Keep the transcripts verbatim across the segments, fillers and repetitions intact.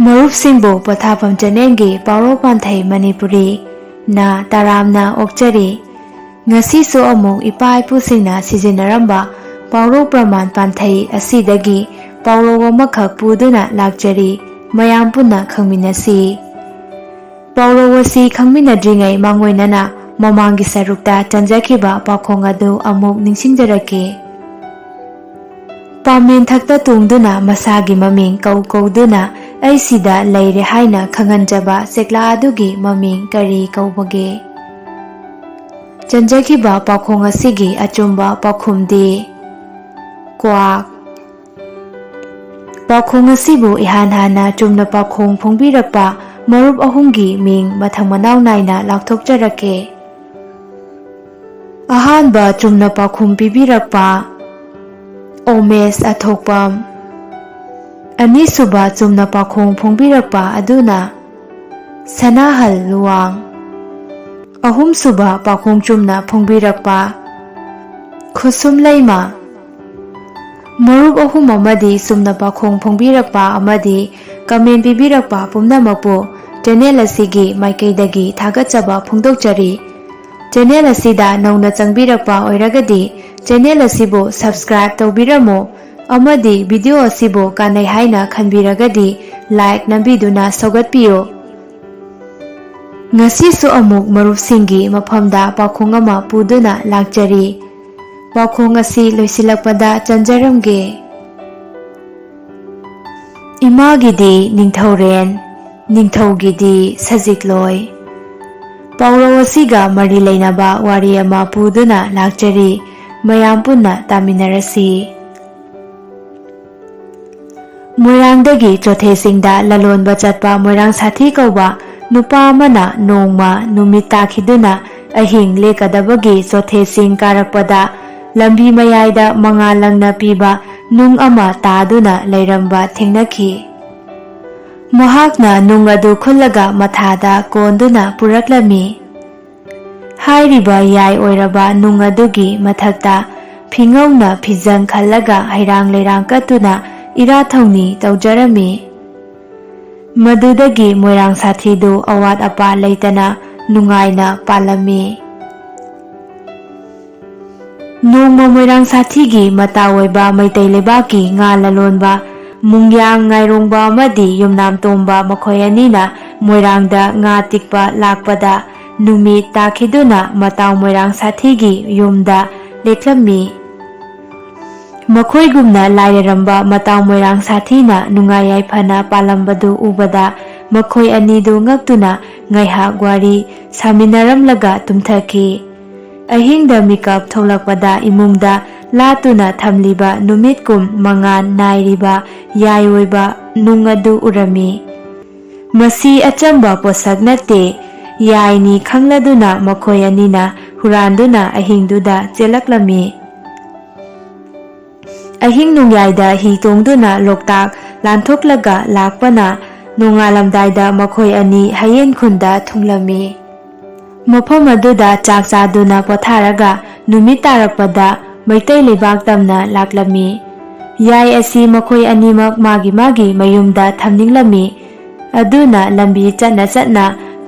ꯃꯔꯨꯞꯁꯤꯡꯕꯨ ꯄꯣꯊꯥꯐꯝ ꯆꯦꯅꯦꯜꯒꯤ ꯄꯥꯎꯔꯧ ꯄꯥꯟꯊꯩ ꯃꯅꯤꯄꯨꯔꯤ ꯅ ꯇꯔꯥꯝꯅ ꯑꯣꯛꯆꯔꯤ꯫ ꯉꯁꯤꯁꯨ ꯑꯃꯨꯛ ꯏꯄꯥ ꯏꯄꯨꯁꯤꯡꯅ ꯁꯤꯖꯤꯟꯅꯔꯝꯕ ꯄꯥꯎꯔꯧ ꯄ꯭ꯔꯃꯥꯟ ꯄꯥꯟꯊꯩ ꯑꯁꯤꯗꯒꯤ ꯄꯥꯎꯔꯧ ꯑꯃꯈꯛ ꯄꯨꯗꯨꯅ ꯂꯥꯛꯆꯔꯤ꯫ ꯃꯌꯥꯝ ꯄꯨꯟꯅ ꯈꯪꯃꯤꯟꯅꯁꯤ꯫ ꯄꯥꯎꯔꯧ ꯑꯁꯤ ꯈꯪꯃꯤꯟꯅꯗ꯭ꯔꯤꯉꯩ ꯃꯥꯡꯑꯣꯏꯅꯅ ꯃꯃꯥꯡꯒꯤ ꯁꯔꯨꯛꯇ ꯆꯟꯖꯈꯤꯕ ꯄꯥꯎꯈꯣꯡ ꯑꯗꯨ ꯑꯃꯨꯛ ꯅꯤꯡꯁꯤꯡꯖꯔꯛꯀꯦ꯫ ꯄꯥꯃꯦꯟꯊꯛꯇ ꯇꯣꯡꯗꯨꯅ ꯃꯁꯥꯒꯤ ꯃꯃꯤꯡ ꯀꯧ ꯀꯧꯗꯨꯅ "ꯑꯩ ꯁꯤꯗ ꯂꯩꯔꯦ" ꯍꯥꯏꯅ ꯈꯪꯍꯟꯖꯕ ꯆꯦꯛꯂꯥ ꯑꯗꯨꯒꯤ ꯃꯃꯤꯡ ꯀꯔꯤ ꯀꯧꯕꯒꯦ? ꯆꯟꯖꯈꯤꯕ ꯄꯥꯎꯈꯣꯡ ꯑꯁꯤꯒꯤ ꯑꯆꯨꯝꯕ ꯄꯥꯎꯈꯨꯝꯗꯤ ꯀ꯭ꯋꯥꯛ꯫ ꯄꯥꯎꯈꯣꯡ ꯑꯁꯤꯕꯨ ꯏꯍꯥꯟ ꯍꯥꯟꯅ ꯆꯨꯝꯅ ꯄꯥꯎꯈꯣꯡ ꯐꯣꯡꯕꯤꯔꯛꯄ ꯃꯔꯨꯞ ꯑꯍꯨꯝꯒꯤ ꯃꯤꯡ ꯃꯊꯪ ꯃꯅꯥꯎ ꯅꯥꯏꯅ ꯂꯥꯎꯊꯣꯛꯆꯔꯛꯀꯦ꯫ ꯑꯍꯥꯟꯕ ꯆꯨꯝꯅ ꯄꯥꯎꯈꯨꯝ ꯄꯤꯕꯤꯔꯛꯄ ꯑꯣꯃꯦꯁ ꯑꯊꯣꯛꯄꯝ꯫ ꯑꯅꯤꯁꯨꯕ ꯆꯨꯝꯅ ꯄꯥꯎꯈꯣꯡ ꯐꯣꯡꯕꯤꯔꯛꯄ ꯑꯗꯨꯅ ꯁꯅꯥꯍꯜ ꯂꯨꯋꯥꯡ꯫ ꯑꯍꯨꯝꯁꯨꯕ ꯄꯥꯎꯈꯣꯡ ꯆꯨꯝꯅ ꯐꯣꯡꯕꯤꯔꯛꯄ ꯈꯨꯁꯨꯝ ꯂꯩꯃ꯫ ꯃꯔꯨꯞ ꯑꯍꯨꯝ ꯑꯃꯗꯤ ꯆꯨꯝꯅ ꯄꯥꯎꯈꯣꯡ ꯐꯣꯡꯕꯤꯔꯛꯄ ꯑꯃꯗꯤ ꯀꯃꯦꯟ ꯄꯤꯕꯤꯔꯛꯄ ꯄꯨꯝꯅꯃꯛꯄꯨ ꯆꯦꯅꯦꯜ ꯑꯁꯤꯒꯤ ꯃꯥꯏꯀꯩꯗꯒꯤ ꯊꯥꯒꯠꯆꯕ ꯐꯣꯡꯗꯣꯛꯆꯔꯤ꯫ ꯆꯦꯅꯦꯜ ꯑꯁꯤꯗ ꯅꯧꯅ ꯆꯪꯕꯤꯔꯛꯄ ꯑꯣꯏꯔꯒꯗꯤ ꯆꯦꯅꯦꯜ ꯑꯁꯤꯕꯨ ꯁꯕꯁꯀ꯭ꯔꯥꯏꯕ ꯇꯧꯕꯤꯔꯝꯃꯨ ꯑꯃꯗꯤ ꯚꯤꯗꯤꯑꯣ ꯑꯁꯤꯕꯨ ꯀꯥꯟꯅꯩ ꯍꯥꯏꯅ ꯈꯟꯕꯤꯔꯒꯗꯤ ꯂꯥꯏꯛ ꯅꯝꯕꯤꯗꯨꯅ ꯁꯧꯒꯠꯄꯤꯌꯨ꯫ ꯉꯁꯤꯁꯨ ꯑꯃꯨꯛ ꯃꯔꯨꯞꯁꯤꯡꯒꯤ ꯃꯐꯝꯗ ꯄꯥꯎꯈꯣꯡ ꯑꯃ ꯄꯨꯗꯨꯅ ꯂꯥꯛꯆꯔꯤ꯫ ꯄꯥꯎꯈꯣꯡ ꯑꯁꯤ ꯂꯣꯏꯁꯤꯜꯂꯛꯄꯗ ꯆꯟꯖꯔꯝꯒꯦ꯫ ꯏꯃꯥꯒꯤꯗꯤ ꯅꯤꯡꯊꯧꯔꯦꯟ, ꯅꯤꯡꯊꯧꯒꯤꯗꯤ ꯁꯖꯤꯛꯂꯣꯏ꯫ ꯄꯥꯎꯔꯧ ꯑꯁꯤꯒ ꯃꯔꯤ ꯂꯩꯅꯕ ꯋꯥꯔꯤ ꯑꯃ ꯄꯨꯗꯨꯅ ꯂꯥꯛꯆꯔꯤ꯫ ꯃꯌꯥꯝ ꯄꯨꯟꯅ ꯇꯥꯃꯤꯟꯅꯔꯁꯤ꯫ ꯃꯣꯏꯔꯥꯡꯗꯒꯤ ꯆꯣꯊꯦ ꯆꯤꯡꯗ ꯂꯂꯣꯟꯕ ꯆꯠꯄ ꯃꯣꯏꯔꯥꯡ ꯁꯥꯊꯤ ꯀꯧꯕ ꯅꯨꯄꯥ ꯑꯃꯅ ꯅꯣꯡꯃ ꯅꯨꯃꯤꯠ ꯇꯥꯈꯤꯗꯨꯅ ꯑꯍꯤꯡ ꯂꯦꯛꯀꯗꯕꯒꯤ ꯆꯣꯊꯦ ꯆꯤꯡ ꯀꯥꯔꯛꯄꯗ ꯂꯝꯕꯤ ꯃꯌꯥꯏꯗ ꯃꯉꯥꯜ ꯂꯪꯅ ꯄꯤꯕ ꯅꯨꯡ ꯑꯃ ꯇꯥꯗꯨꯅ ꯂꯩꯔꯝꯕ ꯊꯦꯡꯅꯈꯤ꯫ ꯃꯍꯥꯛꯅ ꯅꯨꯡ ꯑꯗꯨ ꯈꯨꯜꯂꯒ ꯃꯊꯥꯗ ꯀꯣꯟꯗꯨꯅ ꯄꯨꯔꯛꯂꯝꯃꯤ꯫ ꯍꯥꯏꯔꯤꯕ ꯌꯥꯏ ꯑꯣꯏꯔꯕ ꯅꯨꯡ ꯑꯗꯨꯒꯤ ꯃꯊꯛꯇ ꯐꯤꯉꯧꯅ ꯐꯤꯖꯪ ꯈꯜꯂꯒ ꯍꯩꯔꯥꯡ ꯂꯩꯔꯥꯡ ꯀꯠꯇꯨꯅ ꯏꯔꯥꯠ ꯊꯧꯅꯤ ꯇꯧꯖꯔꯝꯃꯤ꯫ ꯃꯗꯨꯗꯒꯤ ꯃꯣꯏꯔꯥꯡ ꯁꯥꯊꯤꯗꯨ ꯑꯋꯥꯠ ꯑꯄꯥ ꯂꯩꯇꯅ ꯅꯨꯡꯉꯥꯏꯅ ꯄꯥꯜꯂꯝꯃꯤ꯫ ꯅꯣꯡꯃ ꯃꯣꯏꯔꯥꯡ ꯁꯥꯊꯤꯒꯤ ꯃꯇꯥ ꯑꯣꯏꯕ ꯃꯩꯇꯩ ꯂꯩꯕꯥꯛꯀꯤ ꯉꯥ ꯂꯂꯣꯟꯕ ꯃꯨꯡꯌꯥꯡ ꯉꯥꯏꯔꯣꯡꯕ ꯑꯃꯗꯤ ꯌꯨꯝꯅꯥꯝ ꯇꯣꯝꯕ ꯃꯈꯣꯏ ꯑꯅꯤꯅ ꯃꯣꯏꯔꯥꯡꯗ ꯉꯥ ꯇꯤꯛꯄ ꯂꯥꯛꯄꯗ ꯅꯨꯃꯤꯠ ꯇꯥꯈꯤꯗꯨꯅ ꯃꯇꯥꯎ ꯃꯣꯏꯔꯥꯡ ꯁꯥꯊꯤꯒꯤ ꯌꯨꯝꯗ ꯂꯦꯛꯂꯝꯃꯤ꯫ ꯃꯈꯣꯏꯒꯨꯝꯅ ꯂꯥꯏꯔꯔꯝꯕ ꯃꯇꯥꯎ ꯃꯣꯏꯔꯥꯡ ꯁꯥꯊꯤꯅ ꯅꯨꯡꯉꯥꯏ ꯌꯥꯏꯐꯅ ꯄꯥꯜꯂꯝꯕꯗꯨ ꯎꯕꯗ ꯃꯈꯣꯏ ꯑꯅꯤꯗꯨ ꯉꯛꯇꯨꯅ ꯉꯥꯏꯍꯥꯛ ꯋꯥꯔꯤ ꯁꯥꯃꯤꯟꯅꯔꯝꯂꯒ ꯇꯨꯝꯊꯈꯤ꯫ ꯑꯍꯤꯡꯗ ꯃꯤꯀꯞ ꯊꯣꯛꯂꯛꯄꯗ ꯏꯃꯨꯡꯗ ꯂꯥꯠꯇꯨꯅ ꯊꯝꯂꯤꯕ ꯅꯨꯃꯤꯠꯀꯨꯝ ꯃꯉꯥꯜ ꯅꯥꯏꯔꯤꯕ ꯌꯥꯏ ꯑꯣꯏꯕ ꯅꯨꯡ ꯑꯗꯨ ꯎꯔꯝꯃꯤ꯫ ꯃꯁꯤ ꯑꯆꯝꯕ ꯄꯣꯠꯁꯛ ꯅꯠꯇꯦ꯫ ꯌꯥꯏꯅꯤ ꯈꯪꯂꯗꯨꯅ ꯃꯈꯣꯏ ꯑꯅꯤꯅ ꯍꯨꯔꯥꯟꯗꯨꯅ ꯑꯍꯤꯡꯗꯨꯗ ꯆꯦꯜꯂꯛꯂꯝꯃꯤ꯫ ꯑꯍꯤꯡ ꯅꯣꯡꯌꯥꯏꯗ ꯍꯤ ꯇꯣꯡꯗꯨꯅ ꯂꯣꯛꯇꯥꯛ ꯂꯥꯟꯊꯣꯛꯂꯒ ꯂꯥꯛꯄꯅ ꯅꯣꯡꯉꯥꯜꯂꯝꯗꯥꯏꯗ ꯃꯈꯣꯏ ꯑꯅꯤ ꯍꯌꯦꯟ ꯈꯨꯟꯗ ꯊꯨꯡꯂꯝꯃꯤ꯫ ꯃꯐꯝ ꯑꯗꯨꯗ ꯆꯥꯛ ꯆꯥꯗꯨꯅ ꯄꯣꯊꯥꯔꯒ ꯅꯨꯃꯤꯠ ꯇꯥꯔꯛꯄꯗ ꯃꯩꯇꯩ ꯂꯩꯕꯥꯛ ꯇꯝꯅ ꯂꯥꯛꯂꯝꯃꯤ꯫ ꯌꯥꯏ ꯑꯁꯤ ꯃꯈꯣꯏ ꯑꯅꯤꯃꯛ ꯃꯥꯒꯤ ꯃꯥꯒꯤ ꯃꯌꯨꯝꯗ ꯊꯝꯅꯤꯡꯂꯝꯃꯤ꯫ ꯑꯗꯨꯅ ꯂꯝꯕꯤ ꯆꯠꯅ ꯆꯠꯅ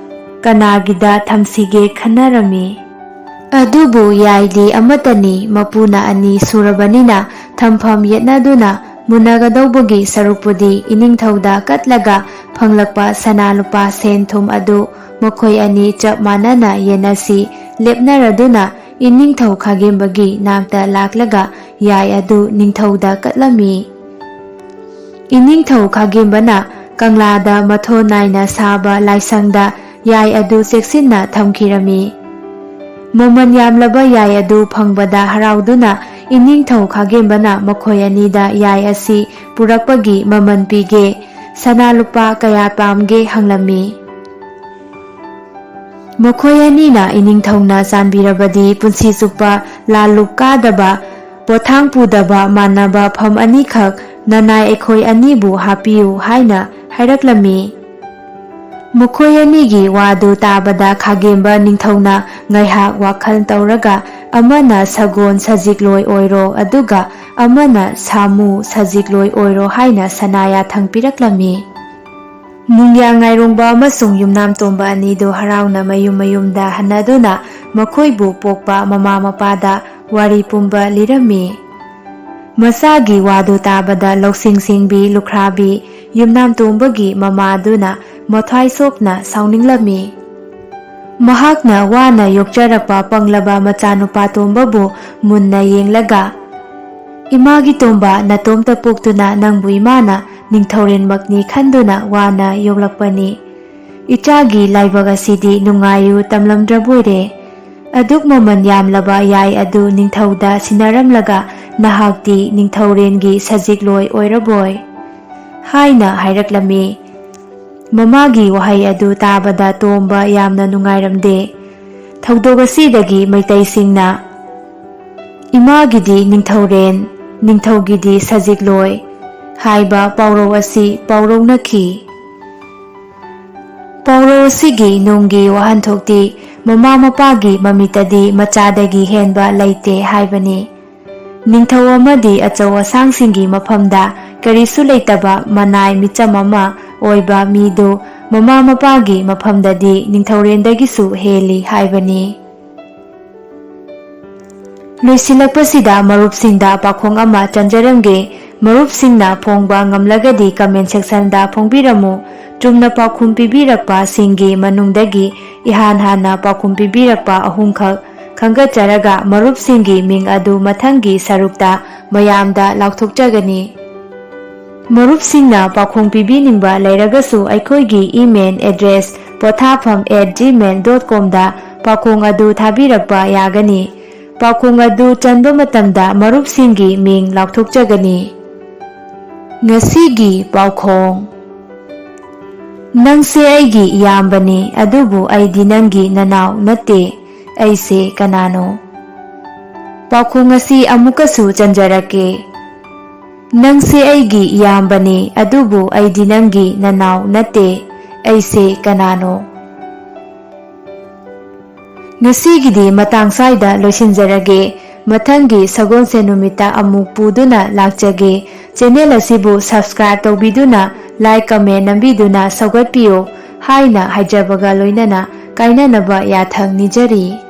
ꯀꯅꯥꯒꯤꯗ ꯊꯝꯁꯤꯒꯦ ꯈꯟꯅꯔꯝꯃꯤ꯫ ꯑꯗꯨꯕꯨ ꯌꯥꯏꯗꯤ ꯑꯃꯠꯇꯅꯤ, ꯃꯄꯨꯅ ꯑꯅꯤ ꯁꯨꯔꯕꯅꯤꯅ ꯊꯝꯐꯝ ꯌꯦꯠꯅꯗꯨꯅ ꯃꯨꯟꯅꯒꯗꯧꯕꯒꯤ ꯁꯔꯨꯛꯄꯨꯗꯤ ꯏꯅꯤꯡꯊꯧꯗ ꯀꯠꯂꯒ ꯐꯪꯂꯛꯄ ꯁꯅꯥ ꯂꯨꯄꯥ ꯁꯦꯟ ꯊꯨꯝ ꯑꯗꯨ ꯃꯈꯣꯏ ꯑꯅꯤ ꯆꯞ ꯃꯥꯟꯅꯅ ꯌꯦꯟꯅꯁꯤ ꯂꯦꯞꯅꯔꯗꯨꯅ ꯏꯅꯤꯡꯊꯧ ꯈꯥꯒꯦꯝꯕꯒꯤ ꯅꯥꯛꯇ ꯂꯥꯛꯂꯒ ꯌꯥꯏ ꯑꯗꯨ ꯅꯤꯡꯊꯧꯗ ꯀꯠꯂꯝꯃꯤ꯫ ꯏꯅꯤꯡꯊꯧ ꯈꯥꯒꯦꯝꯕꯅ ꯀꯪꯂꯥꯗ ꯃꯊꯣꯟ ꯅꯥꯏꯅ ꯁꯥꯕ ꯂꯥꯏꯁꯪꯗ ꯌꯥꯏ ꯑꯗꯨ ꯆꯦꯛꯁꯤꯟꯅ ꯊꯝꯈꯤꯔꯝꯃꯤ꯫ ꯃꯃꯜ ꯌꯥꯝꯂꯕ ꯌꯥꯏ ꯑꯗꯨ ꯐꯪꯕꯗ ꯍꯔꯥꯎꯗꯨꯅ ꯏꯅꯤꯡꯊꯧ ꯈꯥꯒꯦꯝꯕꯅ ꯃꯈꯣꯏ ꯑꯅꯤꯗ ꯌꯥꯏ ꯑꯁꯤ ꯄꯨꯔꯛꯄꯒꯤ ꯃꯃꯜ ꯄꯤꯒꯦ, ꯁꯅꯥ ꯂꯨꯄꯥ ꯀꯌꯥ ꯄꯥꯝꯒꯦ ꯍꯪꯂꯝꯃꯤ꯫ ꯃꯈꯣꯏ ꯑꯅꯤꯅ ꯏꯅꯤꯡꯊꯧꯅ ꯆꯥꯟꯕꯤꯔꯕꯗꯤ ꯄꯨꯟꯁꯤ ꯆꯨꯞꯄ ꯂꯥꯜꯂꯨꯞ ꯀꯥꯗꯕ, ꯄꯣꯊꯥꯡ ꯄꯨꯗꯕ ꯃꯥꯟꯅꯕ ꯐꯝ ꯑꯅꯤꯈꯛ ꯅꯅꯥꯏ ꯑꯩꯈꯣꯏ ꯑꯅꯤꯕꯨ ꯍꯥꯞꯄꯤꯌꯨ ꯍꯥꯏꯅ ꯍꯥꯏꯔꯛꯂꯝꯃꯤ꯫ ꯃꯈꯣꯏ ꯑꯅꯤꯒꯤ ꯋꯥꯗꯨ ꯇꯥꯕꯗ ꯈꯥꯒꯦꯝꯕ ꯅꯤꯡꯊꯧꯅ ꯉꯥꯏꯍꯥꯛ ꯋꯥꯈꯜ ꯇꯧꯔꯒ ꯑꯃꯅ ꯁꯒꯣꯜ ꯁꯖꯤꯛꯂꯣꯏ ꯑꯣꯏꯔꯣ ꯑꯗꯨꯒ ꯑꯃꯅ ꯁꯥꯃꯨ ꯁꯖꯤꯛꯂꯣꯏ ꯑꯣꯏꯔꯣ ꯍꯥꯏꯅ ꯁꯅꯥ ꯌꯥꯊꯪ ꯄꯤꯔꯛꯂꯝꯃꯤ꯫ ꯅꯨꯡꯌꯥ ꯉꯥꯏꯔꯣꯡꯕ ꯑꯃꯁꯨꯡ ꯌꯨꯝꯅꯥꯝ ꯇꯣꯝꯕ ꯑꯅꯤꯗꯨ ꯍꯔꯥꯎꯅ ꯃꯌꯨꯝ ꯃꯌꯨꯝꯗ ꯍꯟꯅꯗꯨꯅ ꯃꯈꯣꯏꯕꯨ ꯄꯣꯛꯄ ꯃꯃꯥ ꯃꯄꯥꯗ ꯋꯥꯔꯤ ꯄꯨꯝꯕ ꯂꯤꯔꯝꯃꯤ꯫ ꯃꯆꯥꯒꯤ ꯋꯥꯗꯨ ꯇꯥꯕꯗ ꯂꯧꯁꯤꯡ ꯁꯤꯡꯕꯤ ꯂꯨꯈ꯭ꯔꯥꯕꯤ ꯌꯨꯝꯅꯥꯝ ꯇꯣꯝꯕꯒꯤ ꯃꯃꯥꯗꯨꯅ ꯃꯊ꯭ꯋꯥꯏ ꯁꯣꯛꯅ ꯁꯥꯎꯅꯤꯡꯂꯝꯃꯤ꯫ ꯃꯍꯥꯛꯅ ꯋꯥꯅ ꯌꯣꯛꯆꯔꯛꯄ ꯄꯪꯂꯕ ꯃꯆꯥꯅꯨꯄꯥ ꯇꯣꯝꯕꯕꯨ ꯃꯨꯟꯅ ꯌꯦꯡꯂꯒ, "ꯏꯃꯥꯒꯤ ꯇꯣꯝꯕ, ꯅꯇꯣꯝꯇ ꯄꯣꯛꯇꯨꯅ ꯅꯪꯕꯨ ꯏꯃꯥꯅ ꯅꯤꯡꯊꯧꯔꯦꯟꯃꯛꯅꯤ ꯈꯟꯗꯨꯅ ꯋꯥꯅ ꯌꯣꯛꯂꯛꯄꯅꯤ꯫ ꯏꯆꯥꯒꯤ ꯂꯥꯏꯕꯛ ꯑꯁꯤꯗꯤ ꯅꯨꯡꯉꯥꯏꯌꯨ ꯇꯝꯂꯝꯗ꯭ꯔꯕꯣꯏꯔꯦ꯫ ꯑꯗꯨꯛ ꯃꯃꯜ ꯌꯥꯝꯂꯕ ꯌꯥꯏ ꯑꯗꯨ ꯅꯤꯡꯊꯧꯗ ꯁꯤꯟꯅꯔꯝꯂꯒ ꯅꯍꯥꯛꯇꯤ ꯅꯤꯡꯊꯧꯔꯦꯟꯒꯤ ꯁꯖꯤꯛꯂꯣꯏ ꯑꯣꯏꯔꯕꯣꯏ?" ꯍꯥꯏꯅ ꯍꯥꯏꯔꯛꯂꯝꯃꯤ꯫ ꯃꯃꯥꯒꯤ ꯋꯥꯍꯩ ꯑꯗꯨ ꯇꯥꯕꯗ ꯇꯣꯝꯕ ꯌꯥꯝꯅ ꯅꯨꯡꯉꯥꯏꯔꯝꯗꯦ꯫ ꯊꯧꯗꯣꯛ ꯑꯁꯤꯗꯒꯤ ꯃꯩꯇꯩꯁꯤꯡꯅ "ꯏꯃꯥꯒꯤꯗꯤ ꯅꯤꯡꯊꯧꯔꯦꯟ, ꯅꯤꯡꯊꯧꯒꯤꯗꯤ ꯁꯖꯤꯛꯂꯣꯏ" ꯍꯥꯏꯕ ꯄꯥꯎꯔꯧ ꯑꯁꯤ ꯄꯥꯎꯔꯧꯅꯈꯤ꯫ ꯄꯥꯎꯔꯧ ꯑꯁꯤꯒꯤ ꯅꯨꯡꯒꯤ ꯋꯥꯍꯟꯊꯣꯛꯇꯤ ꯃꯃꯥ ꯃꯄꯥꯒꯤ ꯃꯃꯤꯠꯇꯗꯤ ꯃꯆꯥꯗꯒꯤ ꯍꯦꯟꯕ ꯂꯩꯇꯦ ꯍꯥꯏꯕꯅꯤ꯫ ꯅꯤꯡꯊꯧ ꯑꯃꯗꯤ ꯑꯆꯧ ꯑꯁꯥꯡꯁꯤꯡꯒꯤ ꯃꯐꯝꯗ ꯀꯔꯤꯁꯨ ꯂꯩꯇꯕ ꯃꯅꯥꯏ ꯃꯤꯆꯝ ꯑꯃ ꯑꯣꯏꯕ ꯃꯤꯗꯨ ꯃꯃꯥ ꯃꯄꯥꯒꯤ ꯃꯐꯝꯗꯗꯤ ꯅꯤꯡꯊꯧꯔꯦꯟꯗꯒꯤꯁꯨ ꯍꯦꯜꯂꯤ ꯍꯥꯏꯕꯅꯤ꯫ ꯂꯣꯏꯁꯤꯜꯂꯛꯄꯁꯤꯗ ꯃꯔꯨꯞꯁꯤꯡꯗ ꯄꯥꯎꯈꯣꯡ ꯑꯃ ꯆꯟꯖꯔꯝꯒꯦ꯫ ꯃꯔꯨꯞꯁꯤꯡꯅ ꯐꯣꯡꯕ ꯉꯝꯂꯒꯗꯤ comment sectionꯗ ꯐꯣꯡꯕꯤꯔꯝꯃꯨ꯫ ꯆꯨꯝꯅ ꯄꯥꯎꯈꯨꯝ ꯄꯤꯕꯤꯔꯛꯄꯁꯤꯡꯒꯤ ꯃꯅꯨꯡꯗꯒꯤ ꯏꯍꯥꯟ ꯍꯥꯟꯅ ꯄꯥꯎꯈꯨꯝ ꯄꯤꯕꯤꯔꯛꯄ ꯑꯍꯨꯝꯈꯛ ꯈꯟꯒꯠꯆꯔꯒ ꯃꯔꯨꯞꯁꯤꯡꯒꯤ ꯃꯤꯡ ꯑꯗꯨ ꯃꯊꯪꯒꯤ ꯁꯔꯨꯛꯇ ꯃꯌꯥꯝꯗ ꯂꯥꯎꯊꯣꯛꯆꯒꯅꯤ꯫ ꯃꯔꯨꯞꯁꯤꯡꯅ ꯄꯥꯎꯈꯣꯡ ꯄꯤꯕꯤꯅꯤꯡꯕ ꯂꯩꯔꯒꯁꯨ ꯑꯩꯈꯣꯏꯒꯤ email address pothafam at gmail dot comꯗ ꯄꯥꯎꯈꯣꯡ ꯑꯗꯨ ꯊꯥꯕꯤꯔꯛꯄ ꯌꯥꯒꯅꯤ꯫ ꯄꯥꯎꯈꯣꯡ ꯑꯗꯨ ꯆꯟꯕ ꯃꯇꯝꯗ ꯃꯔꯨꯞꯁꯤꯡꯒꯤ ꯃꯤꯡ ꯂꯥꯎꯊꯣꯛꯆꯒꯅꯤ꯫ ꯉꯁꯤꯒꯤ ꯄꯥꯎꯈꯣꯡ꯫ ꯅꯪꯁꯦ ꯑꯩꯒꯤ ꯏꯌꯥꯝꯕꯅꯤ, ꯑꯗꯨꯕꯨ ꯑꯩꯗꯤ ꯅꯪꯒꯤ ꯅꯅꯥꯎ ꯅꯠꯇꯦ꯫ ꯑꯩꯁꯦ ꯀꯅꯥꯅꯣ? ꯄꯥꯎꯈꯣꯡ ꯑꯁꯤ ꯑꯃꯨꯛꯀꯁꯨ ꯆꯟꯖꯔꯛꯀꯦ꯫ ꯅꯪꯁꯦ ꯑꯩꯒꯤ ꯏꯌꯥꯝꯕꯅꯤ, ꯑꯗꯨꯕꯨ ꯑꯩꯗꯤ ꯅꯪꯒꯤ ꯅꯅꯥꯎ ꯅꯠꯇꯦ꯫ ꯑꯩꯁꯦ ꯀꯅꯥꯅꯣ? ꯉꯁꯤꯒꯤꯗꯤ ꯃꯇꯥꯡ ꯁ꯭ꯋꯥꯏꯗ ꯂꯣꯏꯁꯤꯟꯖꯔꯒꯦ꯫ ꯃꯊꯪꯒꯤ ꯁꯒꯣꯜꯁꯦꯟ ꯅꯨꯃꯤꯠꯇ ꯑꯃꯨꯛ ꯄꯨꯗꯨꯅ ꯂꯥꯛꯆꯒꯦ꯫ Channel ꯑꯁꯤꯕꯨ subscribe ꯇꯧꯕꯤꯗꯨꯅ like, comment ꯅꯝꯕꯤꯗꯨꯅ ꯁꯧꯒꯠꯄꯤꯌꯨ ꯍꯥꯏꯅ ꯍꯥꯏꯖꯕꯒ ꯂꯣꯏꯅꯅ ꯀꯥꯏꯅꯅꯕ ꯌꯥꯊꯪ ꯅꯤꯖꯔꯤ꯫